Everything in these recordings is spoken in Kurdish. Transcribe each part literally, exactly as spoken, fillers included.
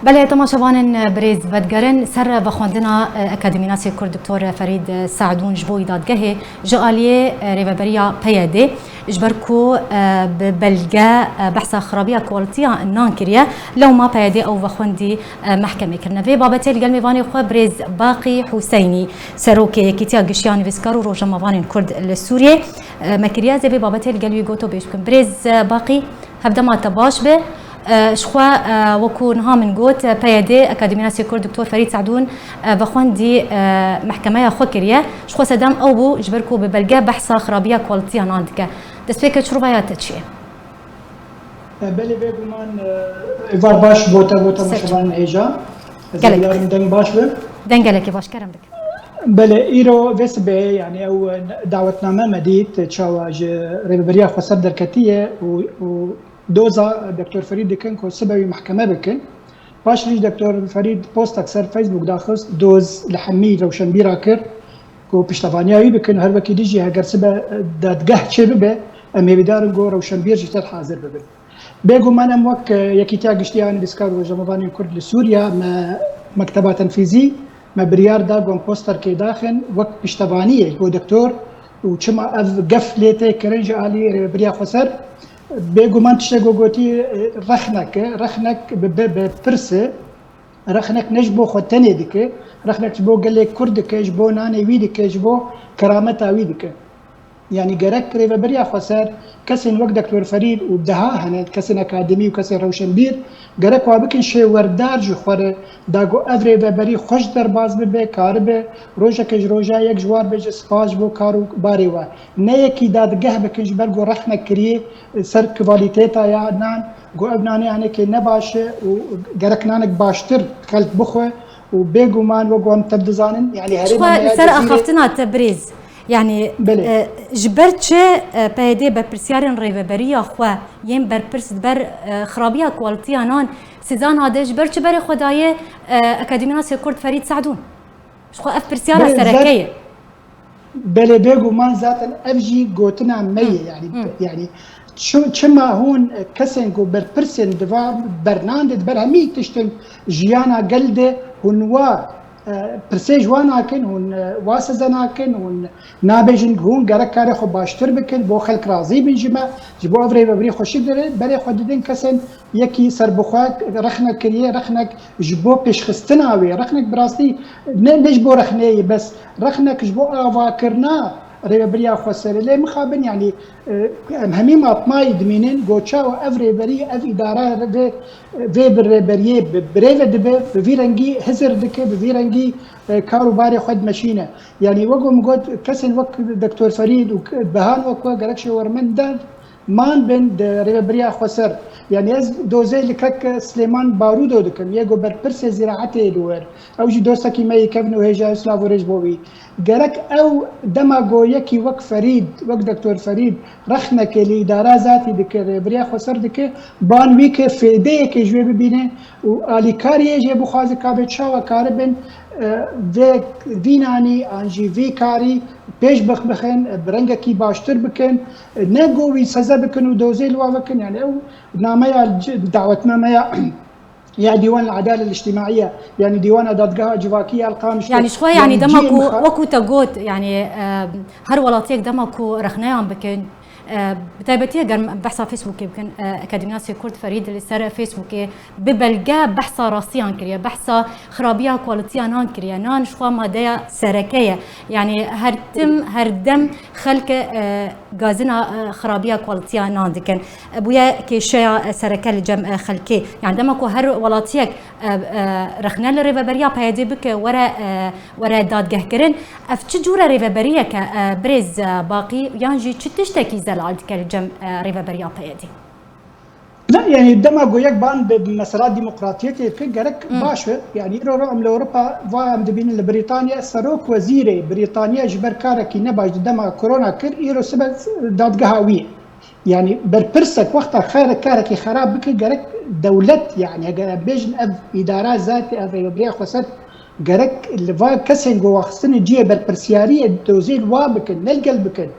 Belê, temaşevanên birêz, vedigerin ser vexwendina, e, Akademînasê Kurd Doktor Ferîd Se'dûn ji bo wî dadgehê ji aliyê, e, rêveberiya P Y D, ji ber ku, e, bi belge, e, behsa xirabiya kualitiya nan kiriye, lewma P Y D ew vexwendî, e, mehkemê kirine. Vê babetê li gel mêvanê xwe birêz Baqî Hûseynî, serokê Yekîtiya Giştiya Nivîskar û Rojnamevanên Kurd li Sûriyê, e, me kiriye, ez ê vê babetê li gel wî goto bêj bikim. Birêz, e, Baqî, hevdema te baş be. E, ji xwe, e, wekû niha min got, e, P Y D, Akademînasê Kurd Doktor Ferîd Se'dûn, e, vexwendî, e, mehkemeya xwe kiriye. Ji xwe sedem ew bû, ji ber ku bi belge behsa xirabiya kualitiya nan dike. Destpêkê çi rûvaya te çi ye? E, belê, bêguman, e, êvar baş bo te, bo temaşevanên hêja. Ez ê bilarim deng baş be. Deng gelekî baş, kerem bike. Belê, îro vê sibê, yani ew, e, dawetname me dît, çawa ji Rêveberiya Xweser derketiye û, û doza Doktor Ferîd dikin ku sibe wî mehkeme bikin. Paşî jî Doktor Ferîd postek ser Facebook daxist, doz li hemî rewşenbîra kir ku piştevaniya wî bikin, her wekî dî jî heger sibe dadgeh çê bibe, em hêvîdar in ku rewşenbîr jî têt hazir bibin. Bêguman em wek, e, Yekîtiya Giştî ya Nivîskar û Rojnamevanên Kurd li Sûriya, me mekteba tenfîzî, me biryar da ku em posterkê daxin wek piştevaniyê ku doktor û çima ev gef lê tê kirin ji alî Rêveberiya Xweser. Bêguman tiştê ku gotî, e, rexnek e, rexnek bi, bi, bi pirs e, rexnek ne ji bo xwe tenê dike, rexnek ji bo gelê Kurd dike, ji bo nanê wî dike, ji bo kerameta wî dike. Yani gerek Rêveberiya Xweser, kesên wek Doktor Ferîd û deha hene, kesên akademî û kesên rewşenbîr, gerek wa bikin şêwerdar ji xwe re, da ku ev rêveberî xweş derbas bibe, karibe, rojeke ji roja yek ji war bêje spas ji bo kar û barê we. Ne yekî dadgeh bikin ji ber ku rexnek kiriye ser kvalîteta ya nan, ku ev nanê hanekê ne baş e û gerek nanek baştir xelk bixwe û bêguman wek ku em tev dizanin, yani Ji herêma xwe me ya li ser Cezîrê axaftina te birêz. Yani, Belê. e, ji ber çi, e, P Y D berpirsyarên rêveberiya xwe yên berpirs di ber, e, xirabiya kualitiya nan siza nade, ji ber çi berê xwe daye, e, Akademînasê Kurd Ferîd Se'dûn? Ji xwe ev pirsyara Belê, sereke zat-, ye. Belê, bêguman zaten ev jî gotina me ye, Hı, yani, hı. yani çi-, çima hûn, e, kesên ku berpirsên di va bernan de, di ber hemî tiştin jiyana gel de hûn wa, e, pirsê ji wan nakin, hûn, e, wa size nakin, hûn nabêjin ku hûn gerek karê xwe baştir bikin, bo xelk razî bin ji me, ji bo ev rêveberî xweşik dere, berê xwe didin kesên yekî serbixwe rexnek kiriye, rexnek ji bo pêşxistina wê, rexnek bi rastî ne, ne ji bo rexneyê bes, rexnek ji bo avakirina rêveberiya xweserê. Lê mixabin, yanî, e, em hemî matmayî dimînin, go çawa ev rêberî, ev îdara vê, vê bi rêberiyê bi, bi rê ve dibe, bi vî rengî hizir dike, bi vî rengî, e, kar û barê xwe dimeşîne. Yanî wek min got, kesên wek Doktor Ferîd û k-, behan wek we gerek şêwermend der, man bin di rêveberiya xweser. Yanî ez dozê li kek Silêman Barûdo dikim, yê ku berpirsê zîraetê li wir. Ew jî dostekî me yê kevn û hêja, silav û rêz bo wî. Gerek ew dema ku yekî wek Ferîd, wek Doktor Ferîd, rexnekê li îdara zatî dike, rêveberiya xweser dike, ban wî ke fêdeyekê ji wê bibîne û alîkariyê jê bixwaze ka bê çawa karibin, e, vê, vî nanî an jî vî karî pêş bix-, bixin, e, bi rengekî baştir bikin, e, ne go wî seze bikin û dozê li wa vekin. Yani ew nameya c-, dawetnameya ya Dîwan el-Edale el-Îctimaiye, yani Dîwana Dadgeha Civakî ya li Qamişlo, Yani ji xwe, yani yani dema cihê ku, mixa- wekû te got, yani, e, her welatiyek dema ku rexneyan bikin, e, bi taybetî eger em behsa Facebookê bikin, e, Akademînasê Kurd Ferîd li ser Facebookê bi belge behsa rastiyan kiriye, behsa xirabiya kualitiya nan kiriye. Nan ji xwe madeya sereke ye. Yani her tim, her dem xelk, e, gazina, e, xirabiya kualitiya nan dikin. E, bûye kêşeya, e, sereke li cem, e, xelkê. Yani dema ku her welatiyek, e, e, rexne li rêveberiya P Y D bike, were, e, were dadgehkirin, ev çi cûre rêveberiyeke, e, birêz, e, Baqî, yan jî çi tiştekî zelal dike li cem, e, rêveberiya P Y D? Ne, yani dema ku yek ban bi mesela demokratiyetê dike, gerek Hmm. baş e. Yani îro em li Ewropa va em dibînin li Brîtanya, serok wezîrê Brîtanya ji ber karekî nebaş di dema korona kir, îro sibe dadgeha wî ye. Yani berpirsek wexta xere-, karekî xerab bike, gerek dewlet, yani eger em bêjin ev îdara zatî, ev rêveberiya xweser, gerek li va kesên ku waxistine cihê berpirsyariyê dozê li wa bikin, ne li gel bikin.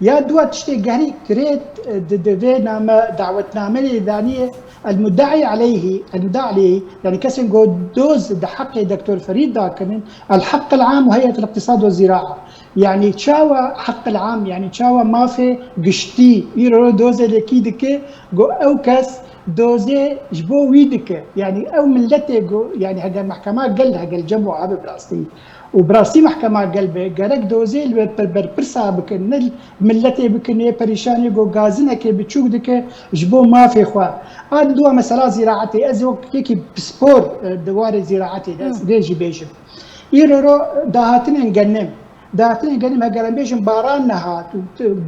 Ya dua tiştê gerî kirêt, e, di, di vê name dawetnameyê daniyê, المدعي عليه، المدعي عليه، yani kesên ku doz di heqê Doktor Ferîd da kirin, الحق العام وهيئة الاقتصاد والزراعة. Yani çawa heq العام, yani çawa mafê giştî, îro dozê lê kî dike, ku ew kes dozê ji bo wî dike. Yani ew miletê ku, yani heger mehkema gel, heger cem û abe bi rastî. Û bi rastî mehkema gel be, gerek dozê li ber-, berpirsa bikin, ne miletê bikin ê perîşanê ku gazinekê biçûk dike ji bo mafê xwe. A diwa mesela zîraetê, ez wek yekî pispor, e, di warê zîraetê de, ez vê jî bêjim. Îro ro dahatinên genim, dahatinên genim heger em bêjin baran nehat,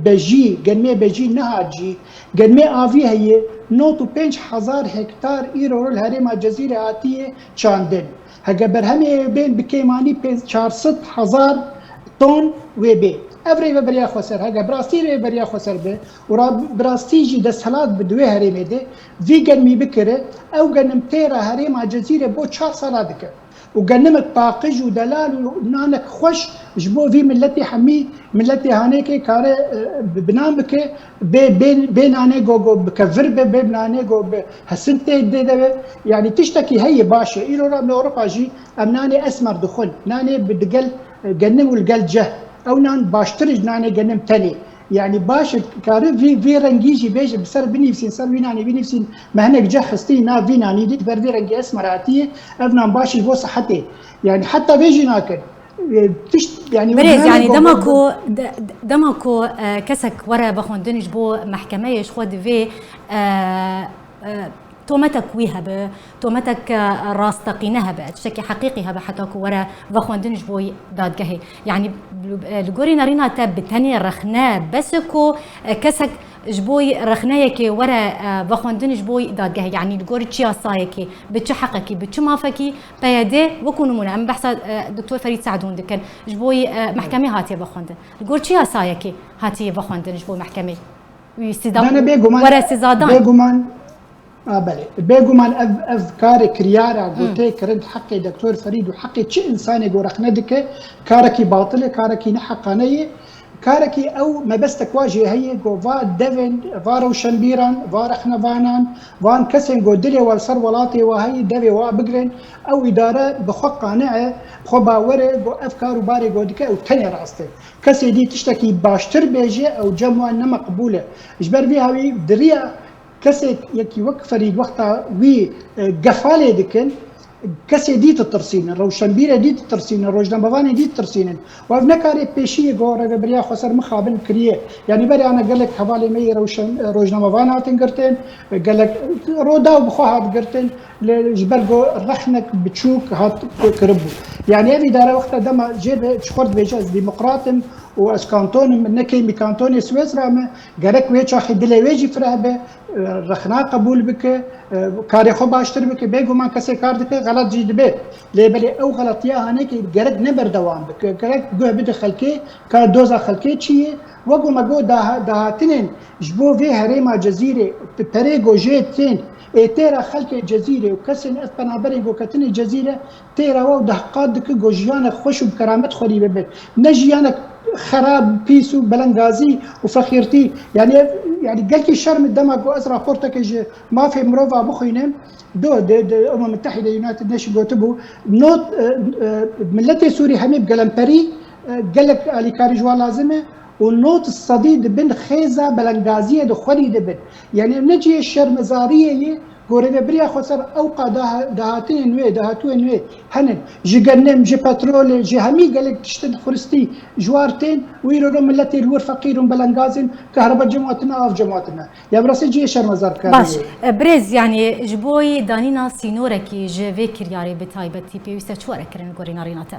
bejî, genimê bejî nehat jî, genimê avî heye, nod û pênc hezar hektar îro ro li herêma Cezîrê hatiye çandin. Heke berhemê bên bi kêmanî pê-, çar sed hezar ton wê bê. Ev rêveberiya xweser, heke bi rastî rêveberiya xweser be û ra-, bi rastî jî desthilat bi di wê herêmê de, vî genimî bikire, ew genim têra herêma Cezîrê bo çar sala dike. Û genimik paqij û delal û nanek xweş ji bo vî miletê hemî, miletê Hanêkê kare, e, bi, bi nan bike, bê, bê, bê nanê go, go bike vir be, bê nanê go bi hesintê dê de be. Yani tiştekî heye baş e. Îro ra em li Ewropa jî em nanê esmer dixwin. Nanê bi digel, e, genim û li gel ceh. Ew nan baştir ji nanê genim tenê. Yani baş e, kare vî, vî rengî jî bêje bi ser binivîsîn, ser wî nanê binivîsîn, me hinek ceh xistî nav vî nanî dî, ber vî rengî esmer hatiye, ev nan baş e ji bo sihetê. Yani heta vê jî nakin. E, tişt, yani Birêz, yani dema ku, de-, dema ku, e, kesek were vexwendin ji bo mehkemeyê ji xwe divê, e, e, tometek wî hebe, tometek, e, rasteqîne hebe, tiştekî heqîqî hebe heta ku were vexwendin ji bo dadgehê. Yani, e, li gorî nerîna te bi tenê rexne bes e ku, e, kesek ji bo rexneyekê were, e, vexwendin ji bo dadgehê. Yani, li gorî çi yasayekê, bi çi heqekî, bi çi mafekî P Y D, wekû nimûne, em behsa, e, Doktor Ferîd Se'dûn dikin, ji bo, e, mehkemê hatiye vexwendin. Li gor çi yasayekê hatiye vexwendin ji bo mehkemê? Wî sîza-, Dana bêguman, were sîzadan. Bêguman, a, belê. Bêguman ev, ev karê kiryara ku tê kirin heqê Doktor Ferîd û heqê çi insanê ku rexne dike, karekî batil e, karekî neheqane ye. Karekî ew mebestek wa jê heye ku va devên, va rewşenbîran, va rexnevanan, van kesên ku dilê wa li ser welatê wa heye, devê wa bigirin, ew îdare bi xwe qane e, bi xwe bawer e ku ev kar û barê ku dike ew tenê rast e. Kesê dî tiştekî baştir bêje, ew cem wan ne meqbûl e. Ji ber vî hawî di riya kesê yekî wek Ferîd wexta wî, e, gefalê dikin, kesê dî ditirsînin, rewşenbîrê dî ditirsînin, rojnamevanê dî ditirsînin. Û ev ne karê pêşî ye ku rêveberiya xweser mixabin kiriye. Yanî berê ana gelek hevalê me yê rewşen-, rojnamevan hatin girtin, gelek Rodaw bi xwe hat girtin, lê ji ber ku rexnek biçûk hat kiribû. Yanî ev îdare wexta dema jê de ji xwe dibêje ez demokrat im û ez kanton im, min ne kêmî kantonê Swêsra me, gerek wê çaxê dilê wê jî fireh be, rexna qebûl bike, karê xwe baştir bike, bêguman kesê kar dike, xelet jî dibe. Lê belê ew xeletiya Hanêkê gerek ne berdewam bike, gerek guh bide xelkê, ka doza xelkê çi ye, wek ku me got daha-, dahatinên ji bo vê herêma Cezîrê, perê ku jê tên, ê têra xelkê Cezîrê û kesên ev penaberên ku ketine Cezîre, têra we û dehqat dike ku jiyanek xweş û bi keramet xwedî bibin. Ne jiyanek xerab, pîs û belengazî û fexîrtî. Yani ev, yani gelkî şerm e dema ku ez raporteke ji mafê mirova bixwînim, do, de, de, Umem Müttehide, United Nation gotibû, not, e, e, miletê Sûrî hemî bi gelemperî, e, gelek alîkarî ji wan lazim e û nod sedî di bin xêza belengaziyê de xwedî dibin. Yani ne cihê şermezariyê ye, Gorê ve biriya xweser ewqa daha-, dahatinên wê, dahatûyên wê henin. Ji genim, ji petrolê, ji hemî gelek tiştin xuristî ji war tên û îro ro miletê li wir feqîr û belengaz in, kehreba cem hatine, av cem hatine. Ya bi rastî cihê şermezar karî Baş, ye. E, birêz, yanî ji bo danîna sînorekî ji vê kiryarê bi taybetî pêwîst e çi were kirin li gorî nerîna te?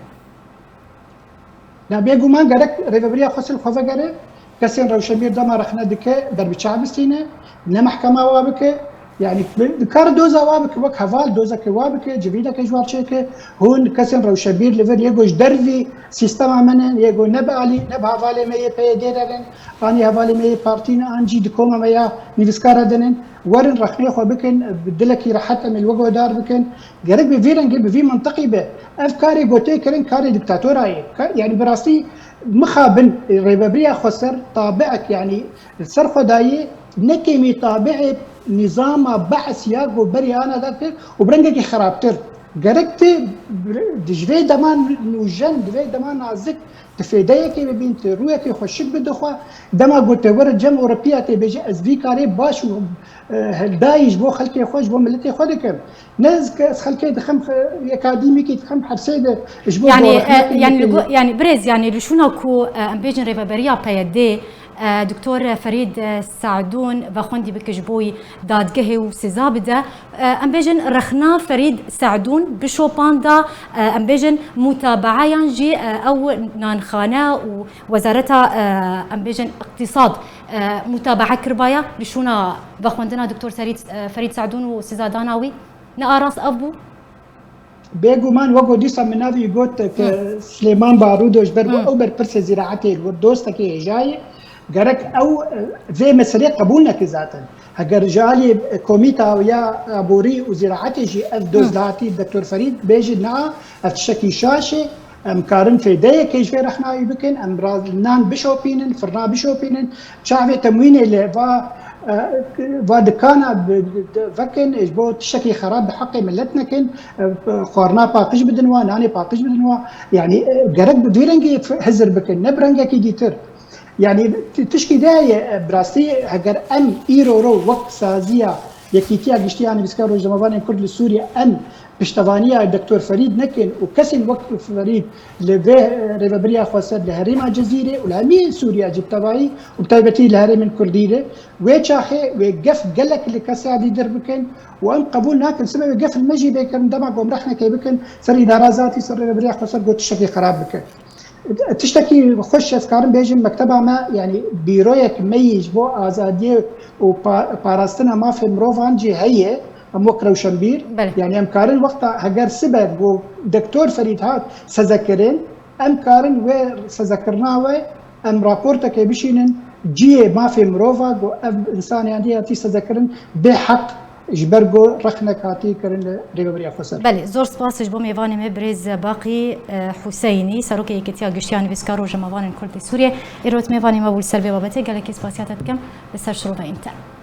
Na bêguman gerek rêveberiya xweser li xwe vegere, kesên rewşenbîr dema rexne dike, ber bi çav bistîne, ne mehkema wa bike, yani bi-, dikare doza wa bike, wek heval dozeke wa bike, civîneke ji war çêke, hûn kesên rewşenbîr li vir yê ku ji dervî sîstema me ne, yê ku ne bi alî, ne bi hevalê me yê P Y D re ne, anî hevalê me yê partî ne, an jî di koma me ya nivîskara de ne, werin rexnê xwe bikin, bi dilekî rehet em ê li we guhdar bikin. Gerek bi vî rengî, bi vî mintiqî be. Ev karê ku tê kirin karê dîktatora ye. Ka-, yani bi rastî mixabin rêvebiriya xweser tabiek, yani li ser xwe dayê, nekê mîtabiê nîzama Be'es ya ku berî ana de kir û bi rengekî xirabtir. Gerek tê di ji vê dema nûjen, di vê dema nazik, di fêdeyekê bibîn, tê rûyekê xweşik bidixwe, dema ku tê were cem Ewropiya tê bêje, ez vî karê baş û, e, heldayî ji bo xelkê xwe, ji bo miletê xwe dikim. Ne ez ke-, ez xelkê dixim, xe-, yekadîmîkî dixim hepsê de ji bo Yani, e, yani, li go-, yani, birêz, yani, li şûna ku, e, em bêjin rêveberiya P Y D, e, Doktor Ferîd, e, Se'dûn vexwendî bike ji bo wî dadgehê û siza bide. E, em bêjin rexna Ferîd Se'dûn bişopanda, e, em bêjin mutabaeyan jî, e, ew nanxane û wezareta, e, em bêjin iqtîsad, e, mutabaa kiribaya li şûna vexwendina Doktor Serîd, e, Ferîd Se'dûn û sizadana wî. Ne arast ev bû? Bêguman, wek dîsa min navî got ke Hı. Silêman Barûdo ji ber ku Hı. ew berpirsê zîraetê li wir dostekî hêja ye, gerek ew, e, vê meselê qebûl neke zaten. Heger ji alî, e, komîta ya aborî û zîraetê jî ev dost Hı. dihatî Doktor Ferîd bêjî, na, ev tiştekî şaş e, em karin fêdeyekê ji vê rexnayî bikin, em ra-, nan bişopînin, firna bişopînin, çavê temwînê li va, e, va dikana bi, bi, vekin, ji bo tiştekî xerab bi heqê milet nekin, e, xwarina paqij bidin wa, nanê paqij bidin wa. Yanî, e, gerek bi vî rengî f-, hizir bikin, ne bi rengekî dîtir. Yanî, ti-, tişkî de ye, e, bi rastî, heger em îro ro wek saziya Yekîtiya Giştî ya Nivîskar Rojnamevanên Kurd li Sûriye, em piştevaniya Doktor Ferîd nekin û kesên wek Ferîd li vê, e, rêveberiya xweser li herêma Cezîrê û li hemî Sûriye cî bi tevayî û bi taybetî li herêmên Kurdî de, wê çaxê wê gef gelek li kesê dî dir bikin û em qebûl nakin. Sibê wê gef li me jî bê kirin, dema ku em rexnekê bikin ser îdara zatî, ser rêveberiya xweser, got tiştekî xerab bikin. Tiştekî xweş ez karim bêjim, mekteba me, yanî bîroyek me yî ji bo azadiyê û pa-, parastina mafê mirovan jî heye, em wek rewşenbîr. Belê. Yanî em karin wexta heger sibe ku Doktor Ferîd hat sezekirin, em karin wê sezekirina we, em raportekê bişînin cihê mafê mirova ku ev însanê hatî sezekirin bê heq, ji ber ku rexnek hatî kirin li rêveberiya xweser. Belê, zor spas ji bo mêvanê me birêz Baqî, e, Huseynî, Serokê Yekîtiya Giştî ya Nivîskar Rojnamevanên Kurd li Sûriyê. Îro tu mêvanê me bû li ser vê babetê, gelekî spasiyata dikim li ser şirova înternet.